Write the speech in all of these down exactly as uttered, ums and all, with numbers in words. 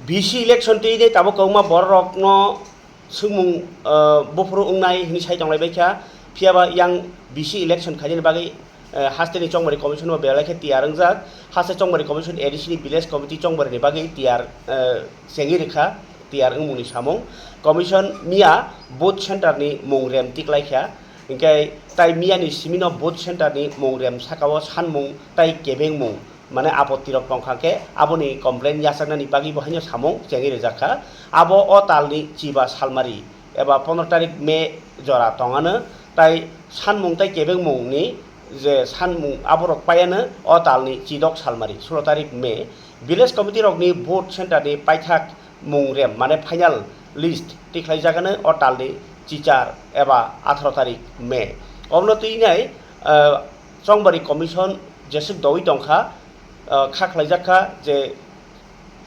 B C election twi de tabuk kwbangma bororokno swngmung, ah, buphuru wngnai hwnwi sai tonglaibaikha. Phiyaba yang B C election khainani bagwi, eh, hasteni Chongbari Commission bo belai khe tiyar wngjak. Haste Chongbari Commission A D C ni village committee Chongbarini bagwi tiyar, eh, chengwi rwkha, tiyar wngmungni samung. Commission miya booth center ni mung rem tiklaikha. Hinkhe tai miyani simino booth center ni mung rem sakao sanmung tai kebengmung mane apottirok tongkha khe aboni complaint yachaknani bagwi bo haino samung chengwi rwjakha. Abo o talni chiba salmari eba pondro tarik May jora tongano, tai sanmung tai kebengmungni je sanmung aborok paiano o talni chidok salmari sulo tarik May. Village committee rokni vote center ni paithak mung rem mane final list tikhlaijagano o talni chichar eba atharo tarik May. Obno twi nai, ah, Chongbari Commission jeswk dowi tongkha, ah, kha khlaijak kha je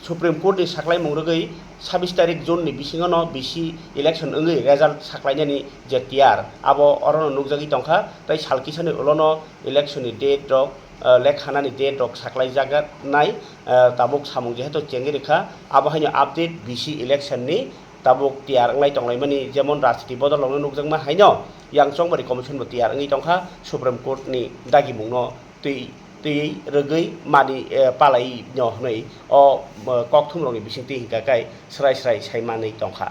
Supreme Court ni saklaimung rwgwi sabis tarik June ni bisingo no B C election wngwi result saklainani je tiyar abo orono nukjagwi tongkha, tei sal kisani ulono election ni date rok, ah, lekhanani date rok saklaijagnai, ah, tabuk samung jehetu chengwi rwkha, abo haino update B C election ni tabuk tiyar wnglai tonglaimani, jemon rajniti bodol rokno nukjakma haino yang Chongbari Commission bo tiyar wngwi tongkha Supreme Court ni dagimungno twi twi rwgwi mani, eh, palai no hwnwi o, eh, kokthum rokni bisingtwi hinkha khe srai srai sai manwi tongkha.